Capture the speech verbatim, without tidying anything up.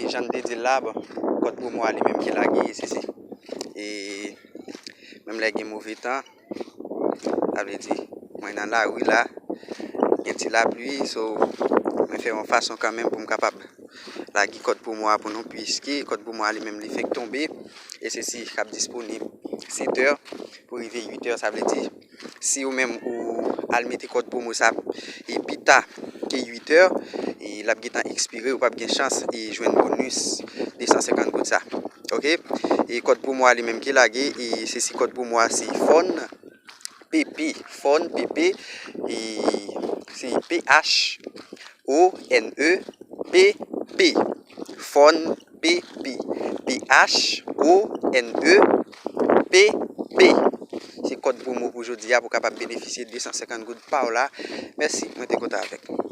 Jan m te di l la, bon, kòd pwomo a li menm ki lage, e se, se, e menm lè gen move tan, sa vle di, mwen nan lari la, gen ti lapli, so, mwen fè yon fason kanmenm pou m kapab lage kòd pwomo a pou nou, piske kòd pwomo a li menm li fenk tonbe, e se, se k ap disponib sèt è pou rive uit è, sa vle di, si ou menm ou al mete kòd pwomo sa e pi ta ke uit è, e l ap gentan ekspire, ou p ap gen chans e jwenn bonis de san senkant goud sa. Oke? E kòd pwomo a li menm ki lage, e se, se kòd pwomo a se Fon P P, Fon P P, e se P H O N E P P. Fon P P. P H O N E P P. Se kòd pwomo pou jodi a pou w kapab benefisye de san senkant goud pa w la. Mèsi, mwen te kontan avèk nou.